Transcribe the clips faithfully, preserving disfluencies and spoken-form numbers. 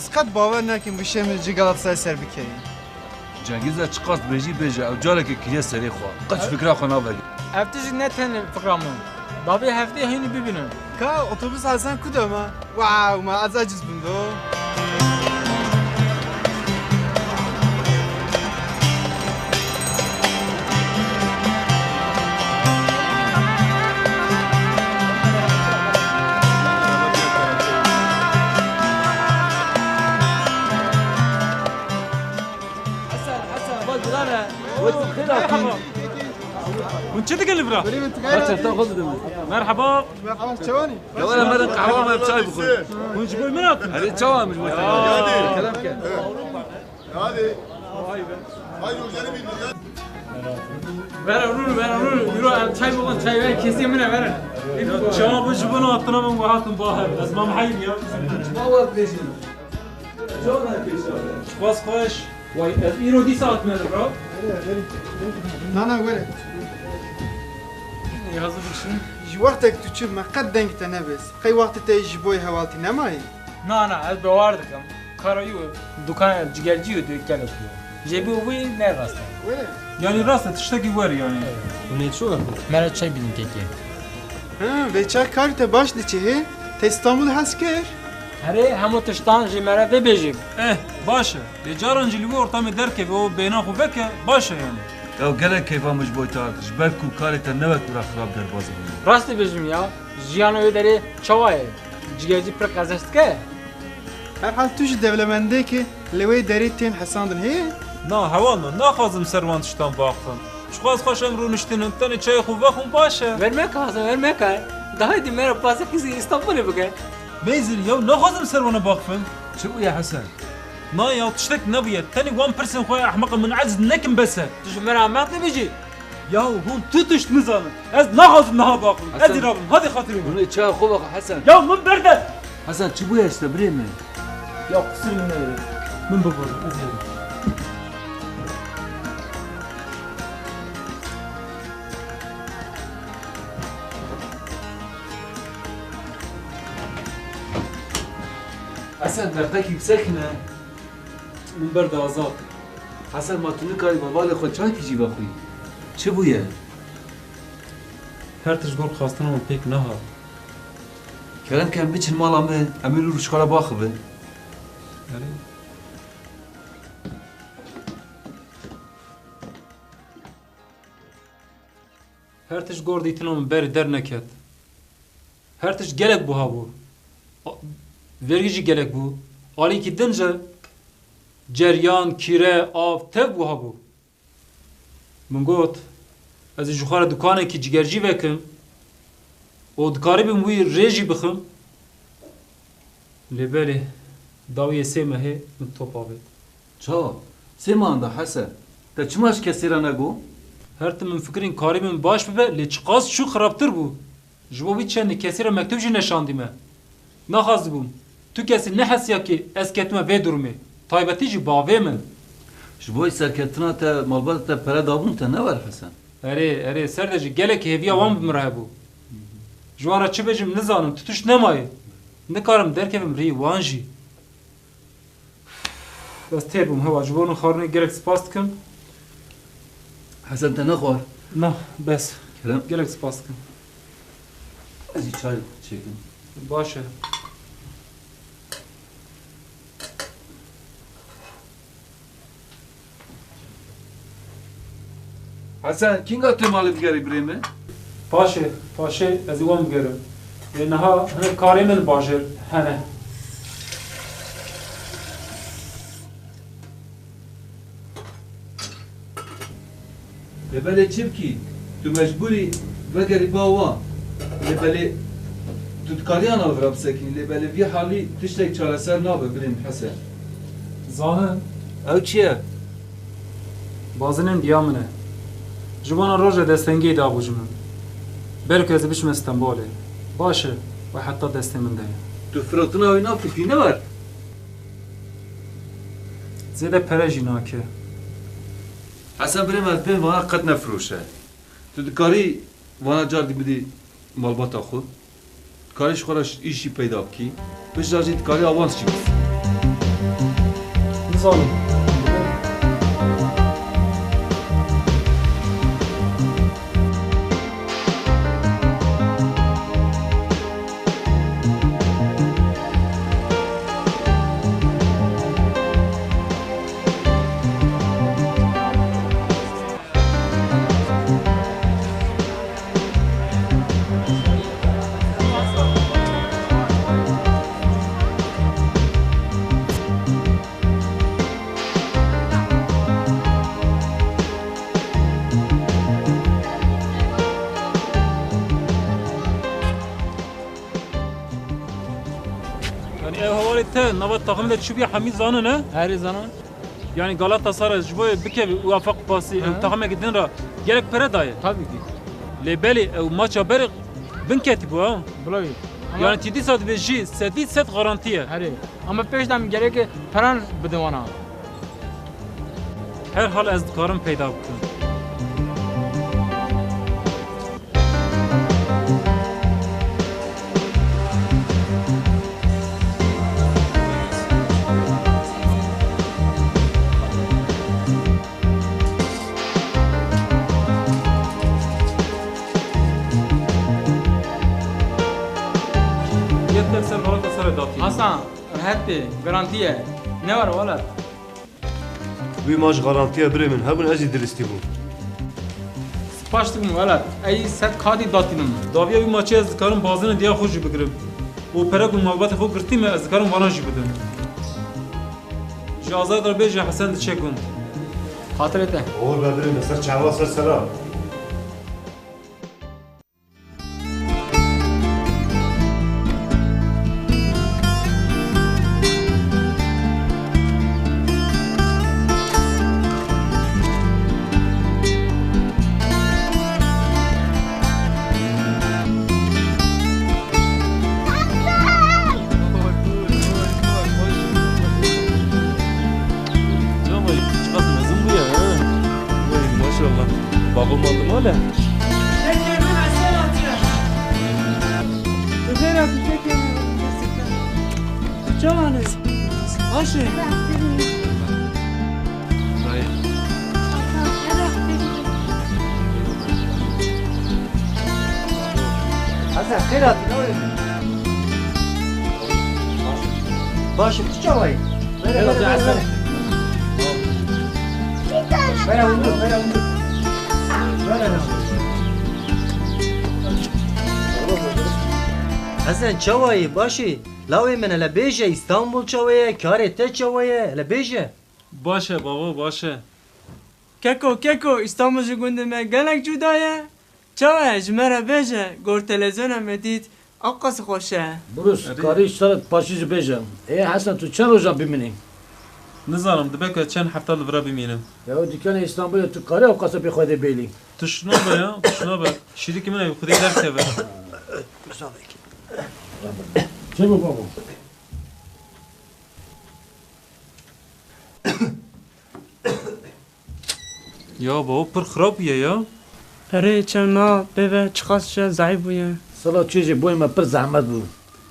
Ez qet bawer nakim bişêm li cî Galatasarayê ser bikeyî. Cengîz e çiqas dibêjî bêje, ew careke kiriye serê xwe. Qet ji fikra xwe navegire. Ev tişt ne tenê fikra min. Davê heftê hînî bibînin. Ka otobus Hasan ku de ma? Wow, ma ez aciz bim do. Hesen, Hesen, bak lan he. Wekî xêra kî. Hûn çi dikin li vira? Kaçer ta xwe didin. Merhaba. Merhaba, çawanî? Ya were merin qehwa me çay bixwin. Hûn ji bo min hatin? Erê çawa min ji bo te? Kerem ke. Hadi. Haydi. Haydi, hocanı bildir ya. Vera rûn, vera rûn. Yürü, em çay bixwin, çay ver, kesê min e, vera. Ya çawa bu ji bo hatine min, bu hatin bahar. Ez mam hayır ya. Çima wek bêjin? Çawa ne pêşa be? Spas xweş. Vay, ez îro dîsa hatime li vira. Na, na, were. Ê, hazir bişin. Ji wextek tu çû me qet deng te nebêst. Qey wextê te ji bo yê hevaltî nemayî? Na, na, ez bawer dikim. Kara yo, dukan cigercî yo, dükkan yo. Jê bi wî ne rast e. Were. Yani rast e, tiştekî wer yani. Hûn ê çi wextê? Me re çay bidin kekê. Ha, vê çar karî te baş diçe hê? Te Îstanbul hez kir? Herê, hemû tiştan jî me re vê bêjî. Eh, baş e. Lê caran jî li wî ortamê derkeve û bêhna xwe veke, baş e yani. Ew gelek keyfa min ji bo te hat, ji ber ku karê te ne wek wira xirab derbas bûye. Rastî bêjim ya, jiyana wê derê çawa ye? Cigercî pir qezenç dike? Herhal tu jî dewlemendekî li wê derê tên hesandin hê? Na, heval min, naxwazim ser wan tiştan biaxivim. Çiqas xweş em rûniştinin, tenê çayê xwe vexwin baş e. Ver meke Hasan, ver meke. Daha dî me re pasê qîzê Îstanbulê bike. Meyzir, yew naxwazim ser wana biaxivim. Çi bûye Hesen? Na ya, tiştek nebûye. Tenê wan pirsên xwe ya ehmeqa min eciz nekin bes e. Tu ji me re ehmeq dibêjî? Yahu hûn tu tişt nizanin. Ez naxwazim niha biaxivim. Ez Hesen. Ê rabim. Hadi xatirê min. Hûn ê çaya xwe vexe Hesen. Ya min berde! Hesen, çi bûye işte birê min? Ya qusir min neyê. Min bibore, ez ê. Hesen, derxekî bisekine. Min berde Azad. Hesen, ma tu nikarî hevalê xwe çayekî jî vexwî? Çi bûye? Her tişt gor xwestina min pêk nehat. Kerem ke, em biçin mala me, em ê li rû ji xwe re baxivin. Erê. Her tişt gor dîtina min berî derneket. Her tişt gelek buha bû. A-, vergî jî gelek bû. Alîkî din jî ceryan, kîre, av, tev buha bû. Min got, ez ê ji xwe re dukanekî cigercî vekim û dikarîbim wî rê jî bixim. Lê belê, dawiyê sê mehê min top avêt. Çawa? Sê mehan da Hesen? Te çima ji kesê re negot? Her tim min fikirîn karîbim baş bibe, lê çiqas çû xirabtir bû. Ji bo vî çendî kesî re mektûb jî neşandî me. Naxwazibûm. Tu kesî nehesiya kê ez ketime vê durumê. Taybetî jî bavê min. Ji bo serketina te, malbata te pere dabûn te ne wer Hesen? Erê, erê, ser de jî gelek hêviya wan bi min re hebû. Ji wan re çi bêjim nizanim, tu tişt nemayê. Nikarim derkevim rî wan jî. Ez têr bûm, hewa, ji bo nû xwarinê gelek spas dikim. Hesen, te nexwar? Na, bes. Kerem? Gelek spas dikim. Ez jî çay çêkim. Baş e. Hesen, kînga tu malê digerî birê min? Paşê, paşê ez ê wan bigerim. Lê niha hinek karê min li bajêr hene. Lê belê çi bikî? Tu mecbûrî vegerî ba wan. Lê belê tu dikarî ana li vira bisekînî. Lê belê vî halî tiştek çareser nabe birê min Hesen. Zanin. Ew çi ye? Bazinên diya min e. Ji wana roja destengiyê dabû ji min. Belkî ez ê biçime Stenbolê. Baş e, we heta destê min de ye. Tu firotina wî nafikrî ne wer? Zêde pere jî nake. Hesen birê me, ez bên vana qet nefiroşe. Tu dikarî vana cardî bidî malbata xwe. Dikarî ji xwe re îşî peyda bikî. Piştre jî dikarî awans jî bidî. Zanim. Yanî ew hevalê te nava taximê de çi bûye hemî zanin e? Herî zanin. Yanî Galatasaray ji bo bikeve UEFA Kupasî, ew taximekî din re gelek pere daye? Tabii ki. Lê belê ew maça berê bin ketî bû ha? Bilawî. Ama yanî tî dîsa dibê jî sedî sed garantî ye. Herê. Ama pêş de em gereke peran bidin wana. Her hal ez dikarim peyda bikim. Yek tev ser Galatasaray datî. Hasan, rehet be, garantî ye. Ne var welat? Wî maç garantiye birê min hebûn, ez jî dilistî bûm. Spas dikim welat, ey sed katî datînim. Dawiya wî maçê ez dikarim bazinê diya xwe jî bigirim. Û pere ku malbatê xwe girtî me, ez dikarim wana jî bidim. Ji Azad re bêje Hesen diçe gund. Xatirê te. Oxir be birê min, ser çava ser sera. Çavay, çiqas mezin bûye, ha? Wey, maşallah. Bavul maldı mı öyle? Bi xêr hatî, kekê min. Tu çawa ne? Baş î? Hesen, xêr hatî, ne wê? Baş î, tu çawa yî? Were, were, were, were. Were hundir, were hundir. Were, were. Hesen, çawa yî? Baş î? Lawê min, hele bêje, Îstanbul çawa ye? Karê te çawa ye? Hele bêje. Baş e bavo, baş e. Keko, keko, Îstanbul ji gundê me gelek cuda ye. Çawa ye? Ji me re bêje, gor televîzyona me dît, ewqas xweş e. Burus, erê, karî ji te re paşî jî bêje. Ê Hesen, tu çend roja bimînî? Nizanim, dibe ku çend hefta li vira bimînim. Ya dîkanê Îstanbulê tu karî ewqasa pê xwedê bêlî? Tişt nabe ya, tişt nabe. Şîrikê min ê bi xwedê derkeve. Çi bû babo? Ya babo, pir xirab bûye ya. Erê, çend ma pê ve çiqas şe zayîf bûye. Sala çêjê boyê me pir zehmet bû.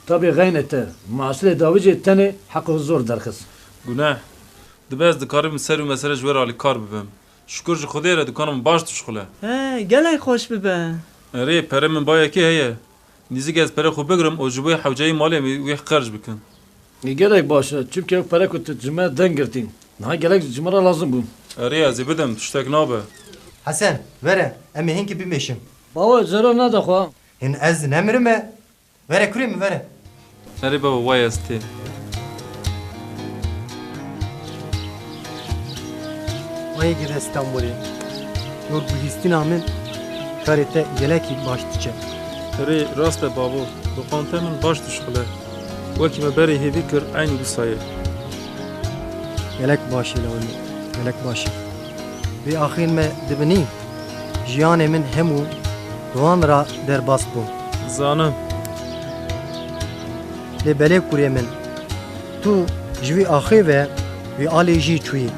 Tabî xeynê te, muhasirê dawî jî tenê heqê zor derxist. Guneh. Dibe ez dikarim ser û mesele ji we re alîkar bibim. Şukur ji Xwedê re dikana min baş dişuxile. He, gelek xweş bibe. Erê, perê min bayekê heye. Nîzik ez pere xwe bigirim û ji bo hewceyî malê wî, wî qerc bikim. Gelek baş e, çimkî ew pere ku tu ji me deng girtî, niha gelek ji min re lazim bû. Erê, ez ê bidim, tiştek nabe. Hesen, were, em ê hinkî bimêşin. Bawe, zero nade xwe. Hin ez nemirime. Were kurê min, were. Erê baba, wayê ez têm. Wayê gide Stenbolê. Yor bihîstina min karê te gelekî baş diçe. Erê, rast e bavo. Bi qante min baş dişuxile. Wekî me berê hêvî kir, eynî wisa ye. Gelek baş e lawê min. Gelek baş e. Vê axê me dibinî, jiyanê min hemû di wan re derbas bû. Zanim. Lê belê kurê min, tu ji vî axê ve vî alî jî çûyî.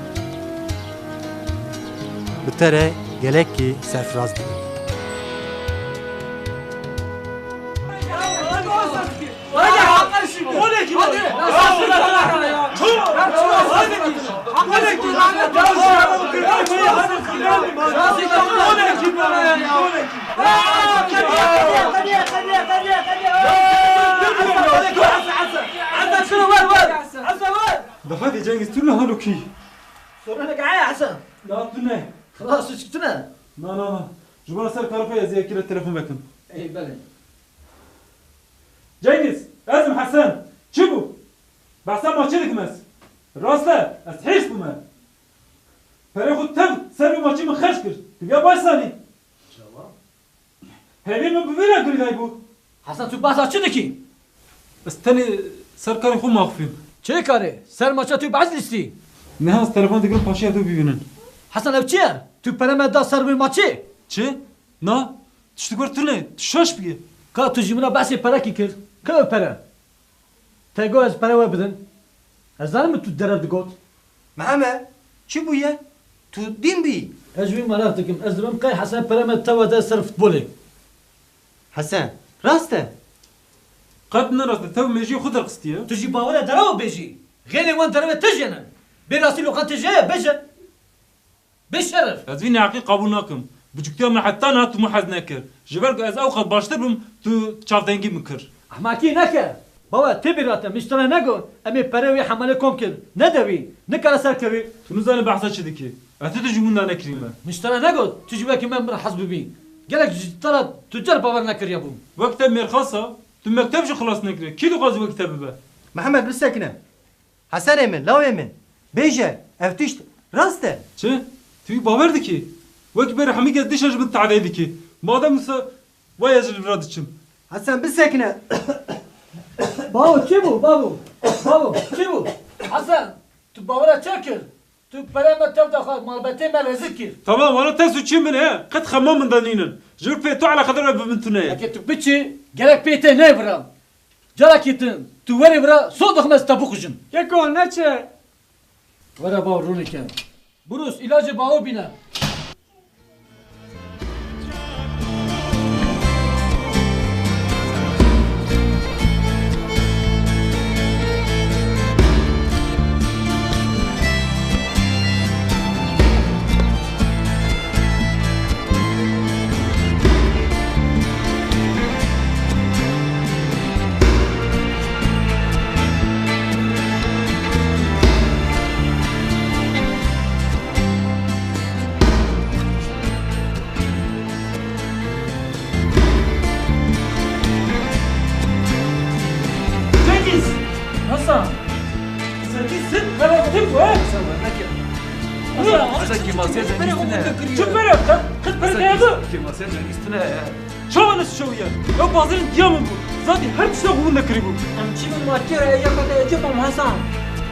Bi te re gelekî serfiraz dibim. Bi hevî Cengiz, tu ne halokî? Soruneke heye Hesen? La tu ne. Xelas, tu çi tu ne? Na, na, na. Ji bo ser karê xwe ez ê yekî re telefon vekim. Ey, belê. Cengiz, ez im Hesen. Çi bû? Behsa maçê dikim ez. Rast e, ez hêrs bûme. Perê xwe tev ser vê maçê min xerc kir. Tu viya baş zanî. Çawa? Hevî min bi vî re girîdayî bû. Hesen, tu behsa çi dikî? Ez tenê ser karê xwe maxfîm. Çi karê? Ser maça tu behs lîstî? Niha ez telefon digirim paşê ev du bibînin. Hesen, ev çi ye? Tu pere me da ser wê maçê? Çi? Na, tiştik wer tune, tu şaş bûye. Ka tu ji min re behsê perekî kir. Ka ew pere? Te got ez pere we bidim. Ez zanim tu derev digot. Mihemed, çi bûye? Tu dîn bî? Ez ji wî meraq dikim. Ez dibim qey Hesen pere me tewa de ser futbolê. Hesen, rast e? Qet ne rast e. Tev mêjiyê xwe derxistiye. Tu jî bawer e derew bêjî. Xêlê wan derewê tije ne. Bê rastî loqan tije ye, bêje. Bê şeref. Ez vî neheqî qebûl nakim. Biçûktiya min heta niha tu min hez nekir. Ji ber ku ez ew qet baştir bim, tu çavdengî min kir. Ehmakî neke. Bawe, tê bîra te, min ji te re negot, em ê perê wê hemalê kom kir. Nede wî. Nikare serkevî. Tu nizanî behsa çi dikî. Ez tu, tu ji winda nekirî me. Min ji te re negot, tu ji wekî me min re hez bibî. Gelek ji te re tu car bawer nekiriye bû. Wek te mêrxasa, tu mekteb jî xilas nekiriye. Kî dixwaze wek te bibe? Mihemed, bisekine. Hesenê min, lawê min, bêje, ev tişt rast e? Çi? Tu wî bawer dikî? Wekî berê hemî kes dîşa ji min tehdê dikî. Madem wisa, waya ez ji li vira diçim. Hesen, bisekine. Bavo, çi bû, bavo? Bavo, çi bû? Hesen, tu bawera çi kir? Tu pere me tev de xwe, malbetê me rezil kir. Tamam, wala te suçî min e. Qet xema min de nînin. Ji vir pê tu eleqedar me bi min tune ye. Eke tu biçî, gerek pê te neyê vira. Carekî din tu werî vira, sor dixim ez te bixujim. Keko, neçe! Were baw rûnê ke. Brûs, îlacê bawo bîne. Cengiz! Hasan! Cengiz, sen beraber bu, he? Sen var, ne ki? Hasan, Hasan, kêmasiya Cengiz tune. Çi pere? Qet pere neydi? Kêmasiya Cengiz tune ya. Çawa ne şewiye? Ew bazirên diya min bû. Zadî her tişta xwe winda kirîbû. Em çi bin ma kê re, ya xwe te ecêb am Hasan.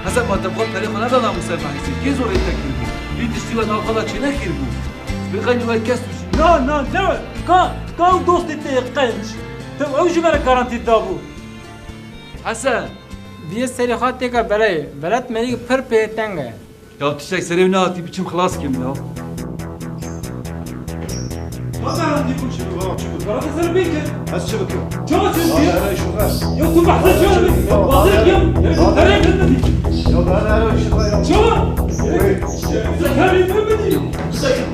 Hasan, ma te xwe perê xwe neda namu ser Mahîsî. Kê zorê te kirîbû? Vî tiştî we nav xwe da çênekirîbû. Bi qeynî we kes tûşî. Na, na, ne we. Ka, ka ew dostê te yê qenc. Te ew ji me re garantî dabû. Hasan. Diyê serê xwe têka bereyê. Belet merî pir pê teng e. Ya tiştek serê wî nehatî, biçim xilas kim ya. Baza randî bû çi bû? Tamam, çi bû? Barata ser bî ki. Ez çi bikim? Çawa çi bû? Ya, ya, şu ver. Ya tu bahse çawa bî? Ya, bazı kim? Ya, bazı kim? Ya, ben her şey ya. Çawa? Hey. Zekerî mi bidî? Zekerî.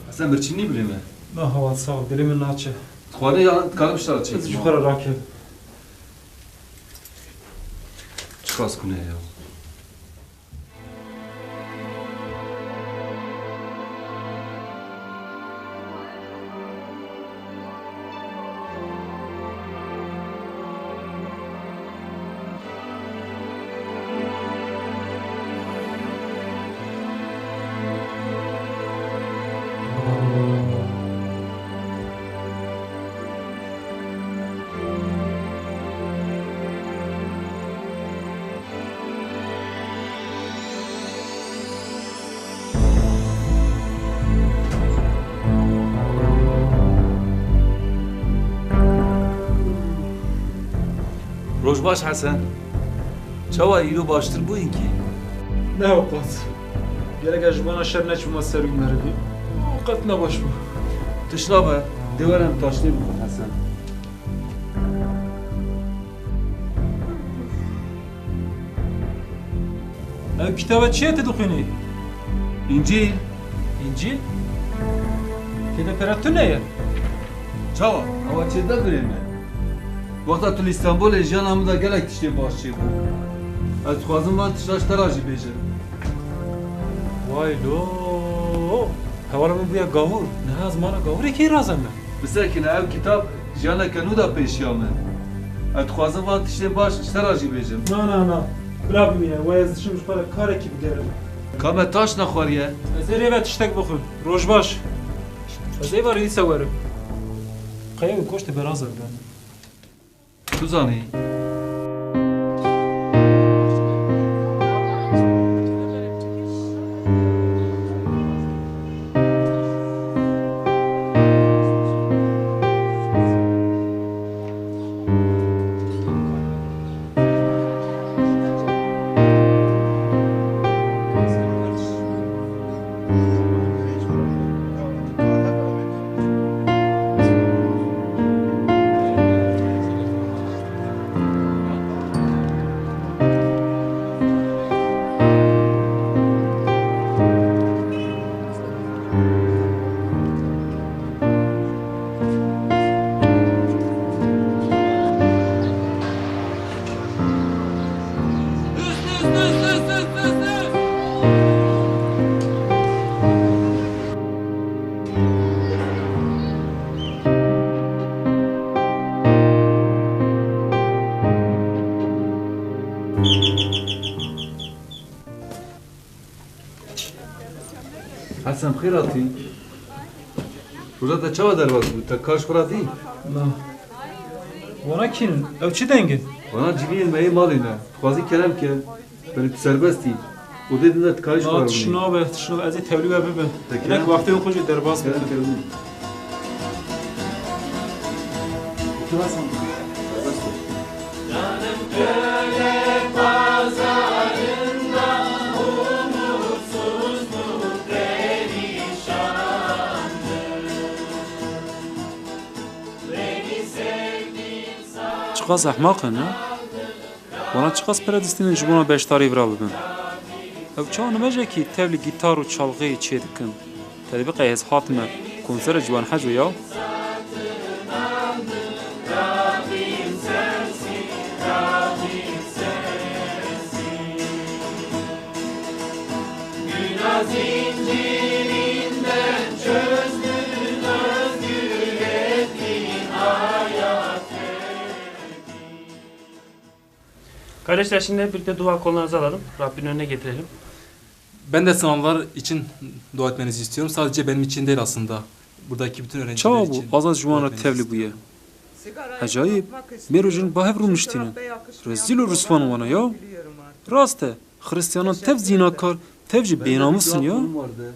Hesen, birçî nî birê me? Na heval, sağ ol, dilê min naçe. Xwarê ya, dikarim ji te re çêkim. Ez ji xwe re rakim. Çiqas kune ya. Roj baş Hesen. Çawa îro baştir bû înkî? Ne ewqas. Gerek ez ji bona şer neçûma ser wî merivî. Qet ne baş bû. Tişt nabe, dê were em taştê bixwin Hesen. Ev kitaba çi ye tu dixwînî? Încîl. Încîl? Tê de pere tune ye. Çawa? Ewa çêde birê me. Wexta tu li Stenbolê jiyana min de gelek tiştê baş çêbû. Ez dixwazim van tişta ji te re jî bêjim. Way lo! Hevala min bûye gavûr. Niha ez mala gavûrê kê razeme? Bisekine, ev kitab jiyaneke nû da pêşiya min. Ez dixwazim van tiştên baş ji te re jî bêjim. Na, na, na. Bila bimîne. Wey ez diçim ji xwe re karekî bigerim. Ka me taş nexwariye. Ez ê rê ve tiştek bixwim. Roj baş. Ez ê va rêdîsa werim. Qey ew koştê beraza bide. Tu zanî. Hesen, xêr hatî. Roja te çawa derbas bû? Te kar ji xwe re dî? Na. Wana kî ne? Ew çi deng e? Wana civînên me yê malê ne. Dixwazî kerem ke. Belê tu serbest î. Odê din de dikarî ji xwe re bimînî. Na, tişt nabe, tişt nabe. Ez ê tevlî we bibim. Te kerem. Hinek wextê xwe jî derbas bikim. Kerem, kerem. Tu Hesen, serbest ol. Çiqas ehmaq in, ne? Wana çiqas pere distînin ji bona beşdarî vira bibin. Ew çawa nimejekî tevlî gîtar û çalxî çê dikin. Te dibî qey ez hatime konsera Ciwan Heco ya? Kardeşler, şimdi hep birlikte dua kollarınızı alalım. Rabbin önüne getirelim. Ben de sınavlar için dua etmenizi istiyorum. Sadece benim için değil aslında. Buradaki bütün öğrenciler için dua etmenizi istiyorum. Çawa bû Azad ji wan re tevlî bûye? Ecayîb, mêr û jin bi hev rûniştînin. Rezîl û riswan wana ya. Rast e, Xristiyanan tev zînakar, tev jî bênamûs in ya.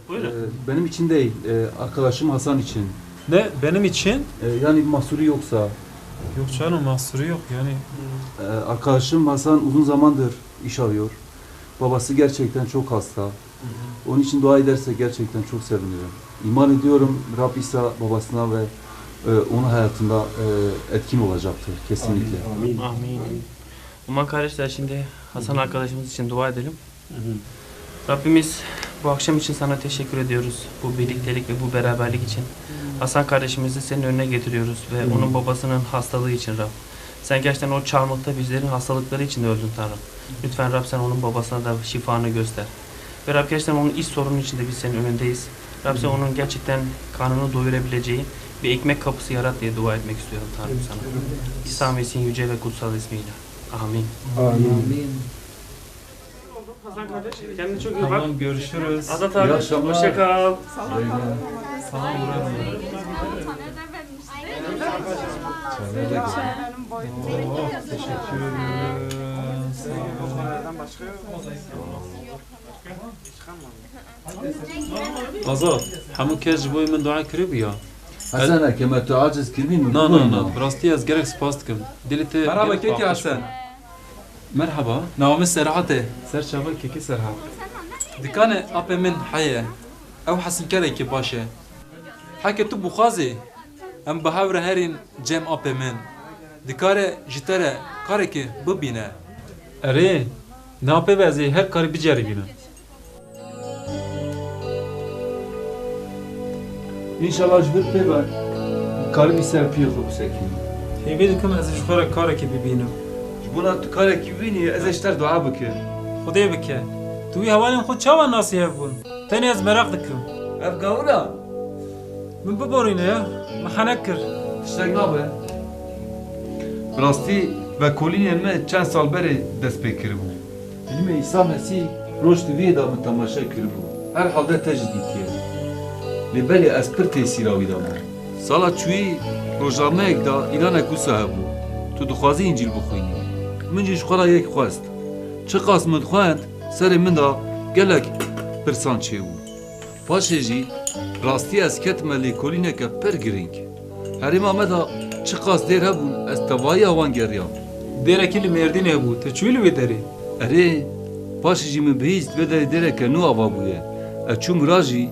Buyurun. Ee, benim için değil, e, arkadaşım Hasan için. Ne? Benim için? E, yani mahsuru yoksa. Yok canım, mahsuru yok yani. E, arkadaşım Hasan uzun zamandır iş arıyor. Babası gerçekten çok hasta. Hı hı. Onun için dua ederse gerçekten çok sevinirim. İman ediyorum Rab İsa babasına ve, e, onun hayatında, e, etkin olacaktır kesinlikle. Amin. Amin. O zaman kardeşler, şimdi Hasan arkadaşımız için dua edelim. Hı hı. Rabbimiz, bu akşam için sana teşekkür ediyoruz. Bu birliktelik ve bu beraberlik için. Hasan kardeşimizi senin önüne getiriyoruz ve onun babasının hastalığı için, Rab. Sen gerçekten o çarmıhta bizlerin hastalıkları için öldün, Tanrım. Lütfen Rab, sen onun babasına da şifanı göster. Ve Rab, gerçekten onun iş sorunu için de biz senin önündeyiz. Rab, sen onun gerçekten karnını doyurabileceği bir ekmek kapısı yarat diye dua etmek istiyorum, Tanrım, sana. İsa Mesih'in yüce ve kutsal ismiyle. Amin. Amin. Hasan kardeş, kendine çok iyi bak. Tamam, görüşürüz. Azat abi, hoşça kal. İyi akşamlar. Saygılar. Salam, buranın. Oo, teşekkür ederim. Sağ olun. Azad, hemû kes ji bo min dua kiribû ya. Hesen, ke me tu aciz kiribî min. Na, na, na, bi rastî ez gelek spas dikim. Dilê te gelek paqij bû. Merhaba, kekî Hesen. Merheba, nava min Serhat e. Ser çava kekê Serhat. Dikanê apê min heye. Ew hesinkerekî baş e. Heke tu bixwazî, em bi hev re herîn cem apê min. Dikare ji te re karekî bibîne. Erê, ne apê ve ez ê her karî biceribînim. Înşallah ji vir pê ve karibî ser piyê xwe bisekînî. Hêvî dikim ez ji xwe re karekî bibînim. Ji bona tu karekî bibînî, ez ê ji te re dua bikim. Xwedê bike. Tu wî hevalên xwe çawa nasî hev bûn? Tenê ez meraq dikim. Ev gawir e? Min biborîne ya. Min henek kir. Tiştek nabe. Bi rastî, vekolînên me çend sal berê dest pê kiribû. Filmê Îsa Mesîh roj T V'yê de min temaşe kiribû. Herhalde te jî dîtiye. Lê belê ez pir têsîra wî de me. Sala çûyî rojnameyek de îlanek wisa hebû. Tu dixwazî Încîl bixwînî. Min jî ji xwe re yek xwest. Çiqas min xwend, serê min de gelek pirsan çêbû. Paşê jî rastî ez ketime lêkolîneke pir girîng. Herêma me de çiqas dêr hebûn, ez tevahiya wan geriyam. Dêrekî li Mêrdînê hebû, te çûyî li wê derê? Erê, paşê jî min bihîst vê derê dêreke nû ava bûye. Ez çûm vira jî,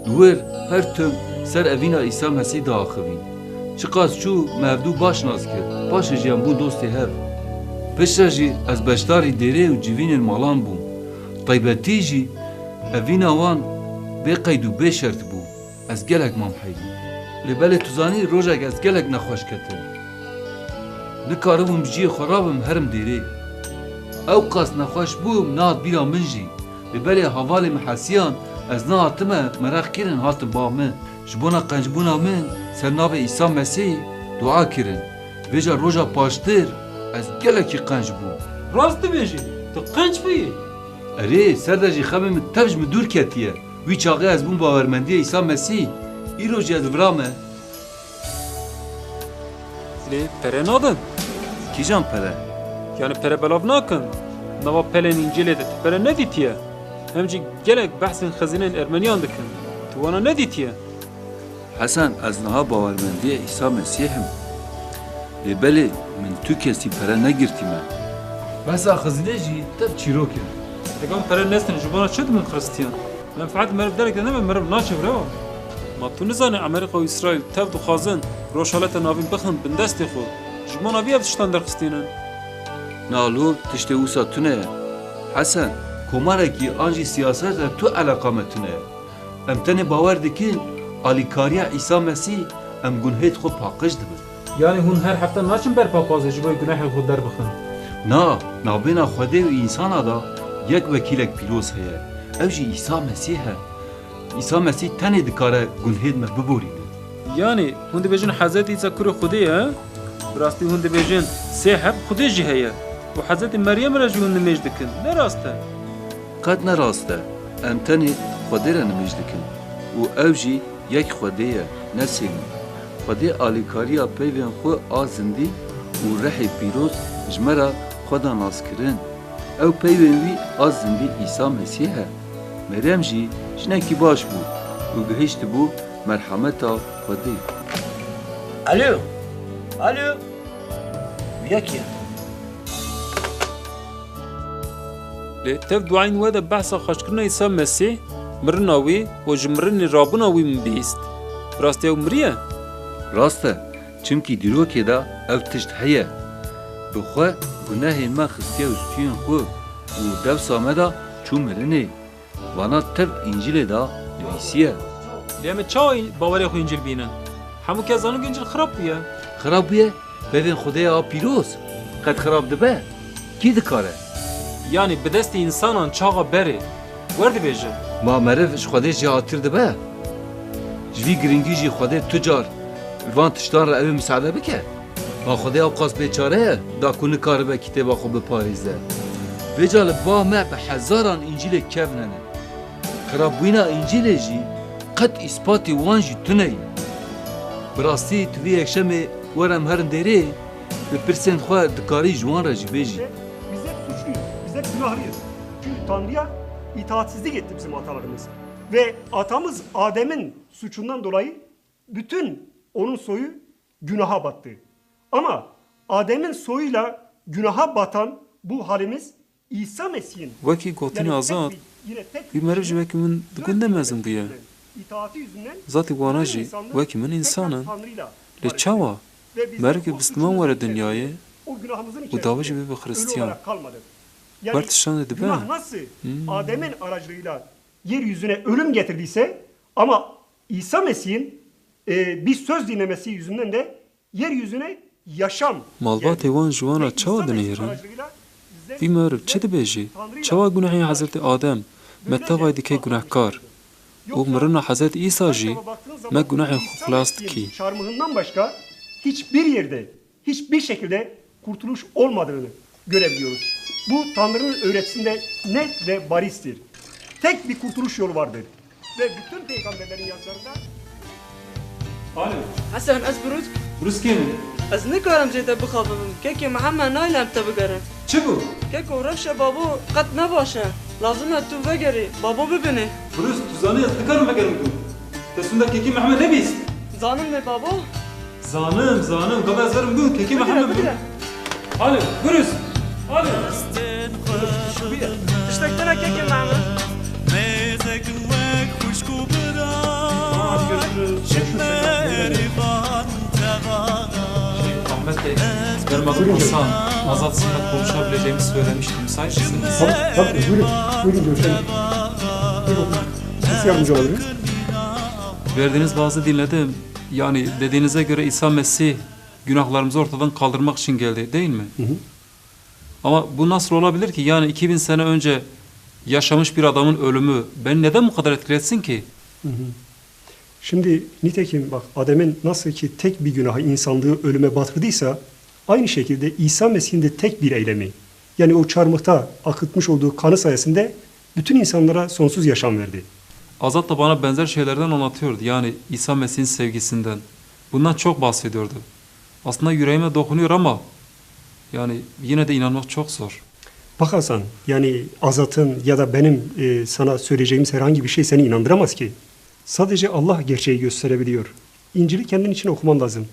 li wir her tim ser evîna Îsa Mesîh diaxivîn. Çiqas çû me hevdû baş nas kir, paşê jî em bûn dostê hev. Piştre jî ez beşdarî dêrê û civînên malan bûm. Taybetî jî evîna wan bê qeyd û bê şert bû. Ez gelek mam heylî. Lê belê tu zanî rojek ez gelek nexweş ketim. Nikaribûm ji cihê xwe rabim herim dêrê. Ew qas nexweş bûm nehat bîra min jî. Lê belê hevalê min hesiyan ez nehatime meraq kirin hatin ba min. Ji bona qencbûna min ser navê Îsa Mesîh dua kirin. Vêca roja paştir ez gelekî qenc bûm. Rast dibêjî, tu qenc bûyî. Erê, ser de jî xemê min tev ji min dûr ketiye. Wî çaxê ez bûm bawermendiya Îsa Mesîh. Îro jî ez vira me. Lê pere nadin. Kîjan pere? Yani pere belav nakin. Nava pelên Încîlê de tu pere nedîtiye. Hem jî gelek behsên xezînên Ermeniyan dikin. Tu wana nedîtiye. Hesen, ez niha bawermendiyê Îsa Mesîh im. Lê belê, min tu kesî pere negirtî me. Behsa xizînê jî tev çîrok in. Degan pere nestin, ji bona çi dibin Xristiyan? Menfaet meriv derek de nebe, meriv naçe, bravo. Ma tu nizanî Amerîka û Îsraîl tev dixwazin Rojhaleta Navîn bixin bin destê xwe? Ji bona vî ev tiştan derxistînin. Na lo tiştê wisa tune ye. Hesen, komarekî an jî siyaset re tu eleqa me tune ye. Em tenê bawer dikin, alîkariya Îsa Mesîh em gunhêt xwe paqij dibin. Yanî hûn her hefte naçin ber papazê ji bo gunehên xwe derbixin? Na, nabêna Xwedê û însana de yek wekîlek pîroz heye. Ew jî Îsa Mesîh e. Îsa Mesîh tenê dikare gunhêt me biborîne. Yanî hûn dibêjin Hezretî Îsa kurê Xwedê ye? Bi rastî hûn dibêjin sê heb Xwedê jî heye û Hezretî Meryem re jî hûn nimêj dikin. Ne rast e? Qet ne rast e. Em tenê Xwedê re nimêj dikin û ew jî yek Xwedê ye, ne sêmî. Xwedê alîkariya peyvên xwe a zindî û rihê pîroz ji me re xwe da naskirin. Ew peyvên wî a zindî Îsa Mesîh e. Meryem jî jinekî baş bû û gihîştibû merhameta Xwedê. Alo! Alo! Yekî. Lê tev duayên we de behsa xweşkirina Îsa Mesîh, mirina wî û ji mirinê rabûna wî min bihîst. Bi rastî ew miriye? Rast e, çimkî dîrokê de ev tişt heye. Bi xwe gunehên me xistiye û stûyên xwe û dewsa me de çû mirinê. Vana tev Încîlê de nivîsiye. Lê em ê çawa bawerê xwe Încîl bînin? Hemû kes zanin ku Încîl xirab bûye. Xirab bûye? Peyvên Xwedê ya pîroz qet xirab dibe? Kî dikare? Yanî bi destê însanan çaxa berê. Wer dibêje. Ma meriv ji Xwedê jêhattir dibe? Ji vî giringî jî Xwedê tu car li van tiştan re ew ê misaade bike? Ma Xwedê ewqas bêçare ye da ku nikaribe kitêba xwe biparêze? Vêca li ba me bi hezaran Încîlê kevnene. Xirabbûyîna Încîlê jî qet îspatê wan jî tune ye. Bi rastî tu vî yekşemê were em herin dêrê, bi pirsên xwe dikarî ji wan re jî bêjî. Biz hep suçluyuz, biz hep günahlıyız. Çünkü Tanrı'ya itaatsizlik etti bizim atalarımız. Ve atamız Adem'in suçundan dolayı bütün onun soyu günaha battı. Ama Adem'in soyuyla günaha batan Bu halimiz İsa Mesih'in, wekî gotinê Azad, wî meriv jî wekî min di gund de mezin bûye. Zatî wana jî wekî min însan in. Lê çawa merivkî bisliman were dinyayê û dawî jî bibe Xristiyan? Wer tiştan de dibe? Günah nasıl Adem'in aracılığıyla yeryüzüne ölüm getirdiyse, ama İsa Mesih'in, e, bir söz dinlemesi yüzünden de yeryüzüne yaşam geldi. Malbatê wan ji wan re çawa dinihêrin? Vî meriv çi dibêjî? Çawa gunehê Hezretî Adem me tevayî dike gunehkar? Û mirina Hezretî Îsa jî me gunehên xwe xilas dikî. Çarmıhından başka hiçbir yerde, hiçbir şekilde kurtuluş olmadığını görebiliyoruz. Bu Tanrı'nın öğretisinde net ve barizdir. Tek bir kurtuluş yolu vardır. Ve bütün peygamberlerin yazılarında Alo. Hesen, ez Brûsk. Brûskê min. Ez nikarim jê te bixebimim. Kekê Mihemed nayê em te bigerin. Çi bû? Keko, rewşa babo qet ne baş e. Lazim e tu vegerî, babo bibînî. Brûsk, tu zanî ez nikarim vegerim ku. Te sûnda kekê Mihemed nebîst? Zanim lê babo. Zanim, zanim. Gava ez werim bû, kekê Mihemed bû. Bigire, bigire. Alo, Brûsk. Alo. Tiştek tune kekê Mihemed. Ahmet Bey, gel bakalım Hasan, Azat sizinle konuşabileceğimi söylemişti. Müsait misiniz? Tabii, tabii. Buyurun, buyurun görüşelim. Buyurun. Nasıl yardımcı olabilirim? Verdiğiniz vaazı dinledim. Yani dediğinize göre İsa Mesih günahlarımızı ortadan kaldırmak için geldi, değil mi? Hı hı. Ama bu nasıl olabilir ki? Yani iki bin sene önce yaşamış bir adamın ölümü beni neden bu kadar etkilesin ki? Hı hı. Şimdi nitekim bak, Adem'in nasıl ki tek bir günahı insanlığı ölüme batırdıysa, aynı şekilde İsa Mesih'in de tek bir eylemi, yani o çarmıhta akıtmış olduğu kanı sayesinde bütün insanlara sonsuz yaşam verdi. Azat da bana benzer şeylerden anlatıyordu. Yani İsa Mesih'in sevgisinden. Bundan çok bahsediyordu. Aslında yüreğime dokunuyor ama yani yine de inanmak çok zor. Bak Hasan, yani Azat'ın ya da benim, e, sana söyleyeceğimiz herhangi bir şey seni inandıramaz ki. Sadece Allah gerçeği gösterebiliyor. İncil'i kendin için okuman lazım.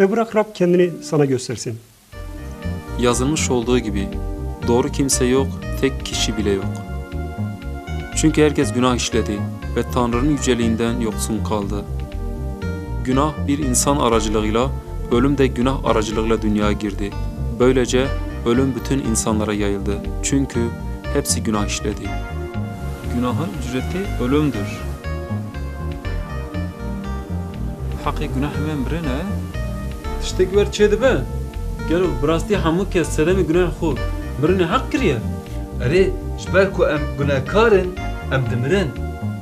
Ve bırak Rab kendini sana göstersin. Yazılmış olduğu gibi, doğru kimse yok, tek kişi bile yok. Çünkü herkes günah işledi ve Tanrı'nın yüceliğinden yoksun kaldı. Günah bir insan aracılığıyla, ölüm de günah aracılığıyla dünyaya girdi. Böylece ölüm bütün insanlara yayıldı. Çünkü hepsi günah işledi. Günahın ücreti ölümdür. Heqê gunehê me mirin e. Tiştek wer çêdibe? Gelo bi rastî hemû kes sedemê gunehê xwe mirinê heq kiriye? Erê, ji ber ku em gunehkar in, em dimirin.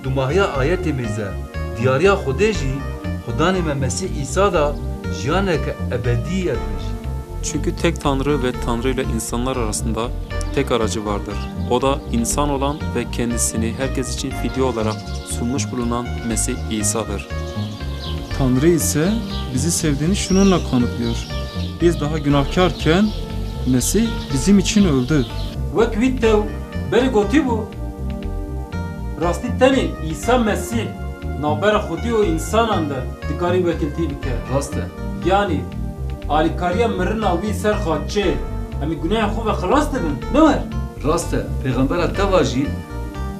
Dumahiya ayetê mêze, diyariya Xwedê jî, Xudanê me Mesîh Îsa da jiyaneke ebedî ye dibêjî. Çünkü tek Tanrı ve Tanrı ile insanlar arasında tek aracı vardır. O da insan olan ve kendisini herkes için fidye olarak sunmuş bulunan Mesih İsa'dır. Tanrı ise bizi sevdiğini şununla kanıtlıyor. Biz daha günahkarken Mesih bizim için öldü. Wek wî tew berê gotîbû, rastî tenê Îsa Mesîh navbera Xwedî û însanan de dikarî wekîltî bike. Rast e. Yanî, alîkariya mirina wî ser xaçê, em ê gunehên xwe ve xilas dibin, ne wer? Rast e, pêxembera te va jî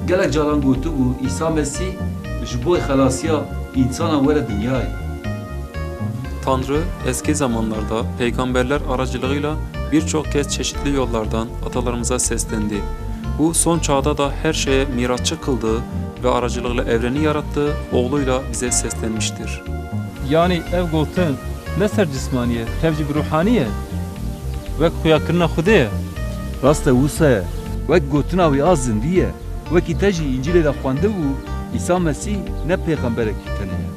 gelek caran gotibû, Îsa Mesîh ji bo xelasiya însanan were dinyayê. Tanrı eski zamanlarda peygamberler aracılığıyla birçok kez çeşitli yollardan atalarımıza seslendi. Bu son çağda da her şeye mirasçı kıldığı ve aracılığıyla evreni yarattığı oğluyla bize seslenmiştir. Yanî ev gotin ne ser cismanî ye, tev jî bi ruhanî ye. Wek xuyakirina Xwedê ye. Rast e, wisa ye. Wek gotina wî a zindî ye. Wekî te jî Încîlê de xwendibû, Îsa Mesîh ne pêxemberekî tenê ye.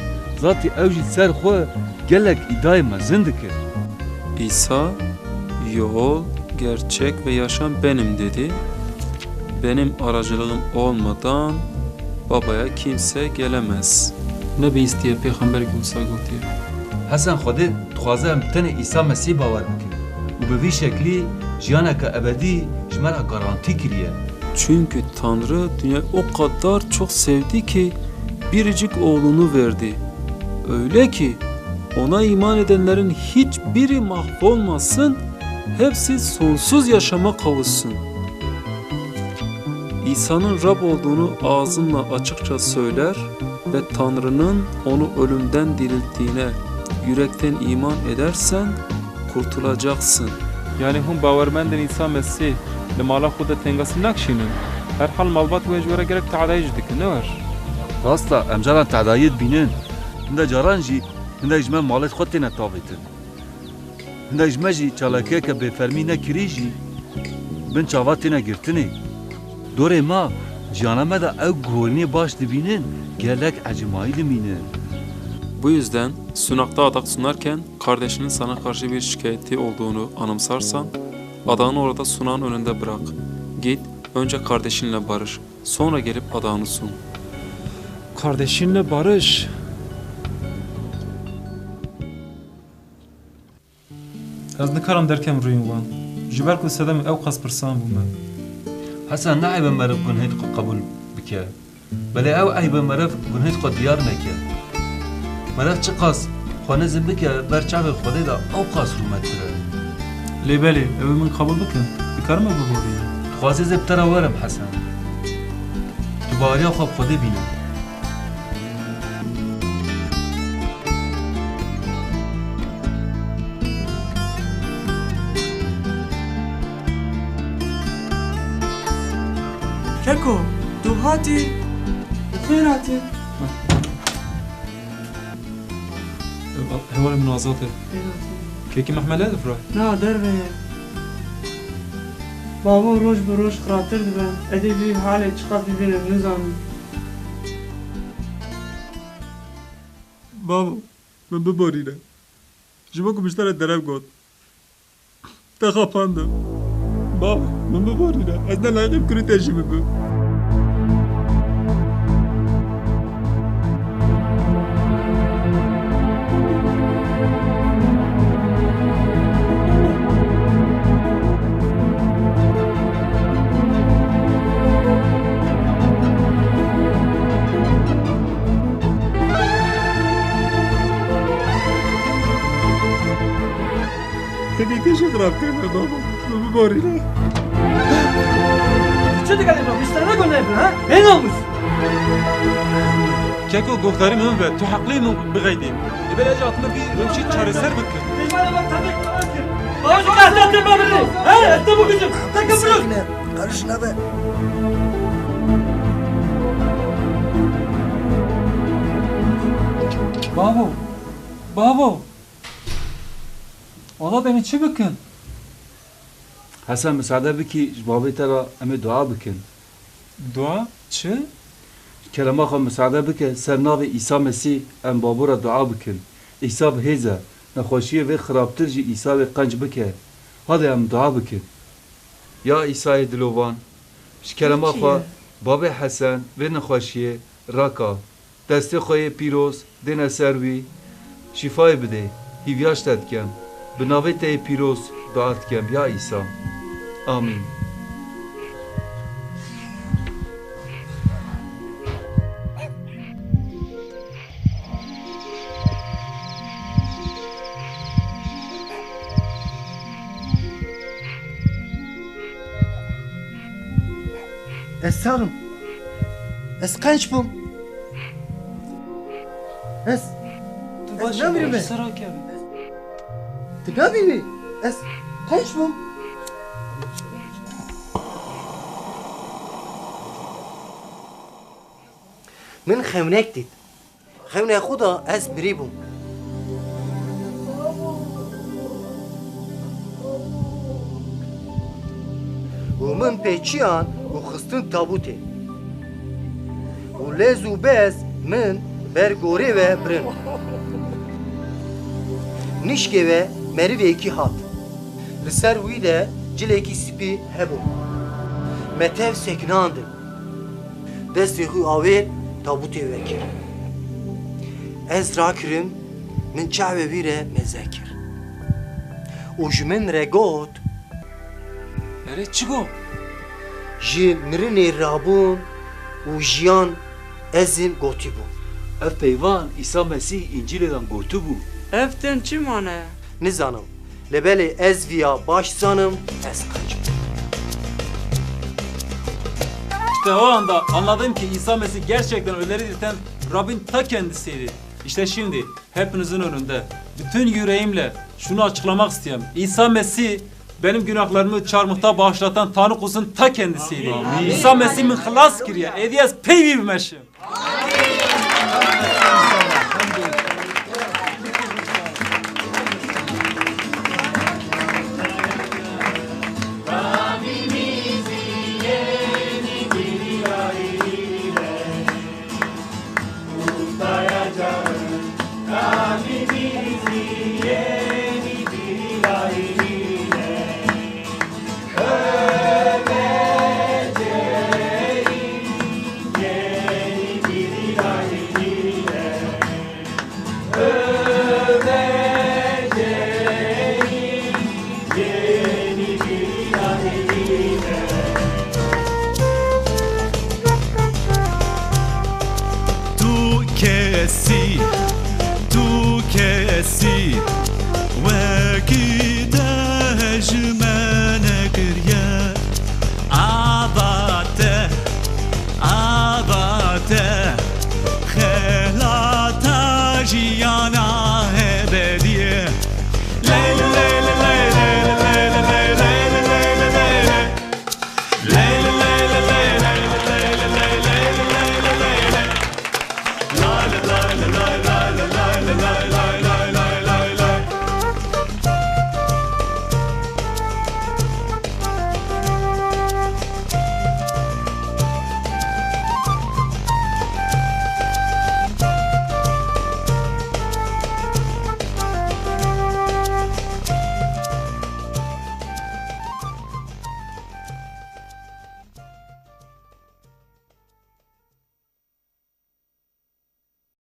Zatî ew jî ser xwe gelek îdayê mezin dikir. İsa, "Yol, gerçek ve yaşam benim." dedi. "Benim aracılığım olmadan Babaya kimse gelemez." Ne bihîstiye pêxemberekî wisa gotiye. Hesen Xwedê dixwaze em tenê Îsa Mesîh bawer bikin û bi vî şeklî jiyaneke ebedî ji me re garantî kiriye. Çünkü Tanrı dünyayı o kadar çok sevdi ki biricik oğlunu verdi. Öyle ki ona iman edenlerin hiçbiri mahvolmasın, Hepsi sonsuz yaşama kavuşsun. İsa'nın Rab olduğunu ağzınla açıkça söyler ve Tanrı'nın onu ölümden dirilttiğine yürekten iman edersen kurtulacaksın. Yanî hûn bawermendin Îsa Mesîh li mala xwe de tengasî nakişînin? Herhal malbat wê ji we re gelek tehdayî jî dikin, ne wer? Rast e, em caran tehdayî dibînin. Hinde caran jî hindek ji me malêt xwe têne tavêtin. Hindek ji me jî çalakiyeke bêfermî nekirî jî bin çava têne girtinê. Dorê me, ciyana me de ew guhorînê baş dibînin, gelek ecimayî dimînin. Bu yüzden sunakta adak sunarken kardeşinin sana karşı bir şikayeti olduğunu anımsarsan, adağını orada sunağın önünde bırak. Git, önce kardeşinle barış, sonra gelip adağını sun. Kardeşinle barış. Ez nikarim derkem rûyên wan. Ji ber ku sedemê ew qas pirsan bû me. Hesen, ne eyb e meriv gunhêt xwe qebûl bike. Belê ew eyb e meriv gunhêt xwe diyar neke. Meriv çiqas xwe nizm bike, ber çavê Xwedê de ew qas rûmettir e. Lê belê, ew ê min qebûl bikin. Dikarim ew biborînim. Dixwazî ez ê bi te re werim, Hesen. Tu baweriya xwe bi Xwedê bîne. Keko, tu hatî? Bi xêr hatî. Hevalê min Azad e. Kekî Mehmed ne difire? Na, derve ye. Bavo roj bi roj xirabtir dibe. Ez ê vî halê çiqas bibînim, nizanim. Bavo, min biborîne. Ji bo ku min ji te re derew got. Te xapandim. Bavo, min biborîne. Ez ne layiqîm ku rû te jî bibim. Xwedê te jî xirab kirine babo. Min biborîne. Çi dikelî babo? Îşte ne gönlü ha? Bênamus. Keko, guhdarî min bibe, tu heqlê min bixeydî. Li ber ez hatime vî rewşî çareser bikim. Baba, tu kahta te babirî. Ha, ez te bugüzüm. Te kepirûz. Karış nebe. Babo, babo. Wala em ê çi bikin? Hesen, misade bikî, ji babê te re em ê dua bikin. Dua? Çi? Ji kerema xwe misade bike, ser navê Îsa Mesîh em babo re dua bikin. Îsa bi hêz e, nexweşiyê vê xirabtir ji Îsa wê qenc bike. Hadê em dua bikin. Ya Îsayê dilovan, ji kerema xwe babê Hesen vê nexweşiyê raka. Destê xwe yê pîroz dêne ser wî, şîfayê bidê, hîviya ji te dikem. Bi navê te yê pîroz dua dikem, ya Îsa. Amîn. Ez sar im. Ez qenc bûm. Ez, ez namînim. Tu namînî? Ez qenc bûm. Min xewnek dît. Xewnê xwe de ez mirî bûm. Û min pêçiyan û xistin tabûtê. Û lez û bez min ber gorê ve birin. Nişkê ve merivêkî hat. Li ser wî de cilekî spî hebû. Me tev sekinandin. Destê xwe awêt tabûtê vekir. Ez rakirim, min çavê wî re meze kir. Û ji min re got, Erê, çi got? Ji mirinê rabûn û jiyan ez im gotîbû. Ev peyvan Îsa Mesîh Încîlê de gotibû. Ev tên çi mane? Nizanim. Lê belê ez viya baş zanim, ez qenc bûm. İşte o anda anladım ki İsa Mesih gerçekten ölüleri dirilten Rabbin ta kendisiydi. İşte şimdi hepinizin önünde bütün yüreğimle şunu açıklamak istiyorum. İsa Mesih benim günahlarımı çarmıhta bağışlatan Tanrı kuzunun ta kendisiydi. Amin. İsa Mesih min xilas kiriye. Êdî ez peyvî bimeşim. Tu kesî, tu kesî wekî te ji me nekiriye. Ava te, ava te, xelata jiyana ebedî ye. Ley, ley, ley, ley.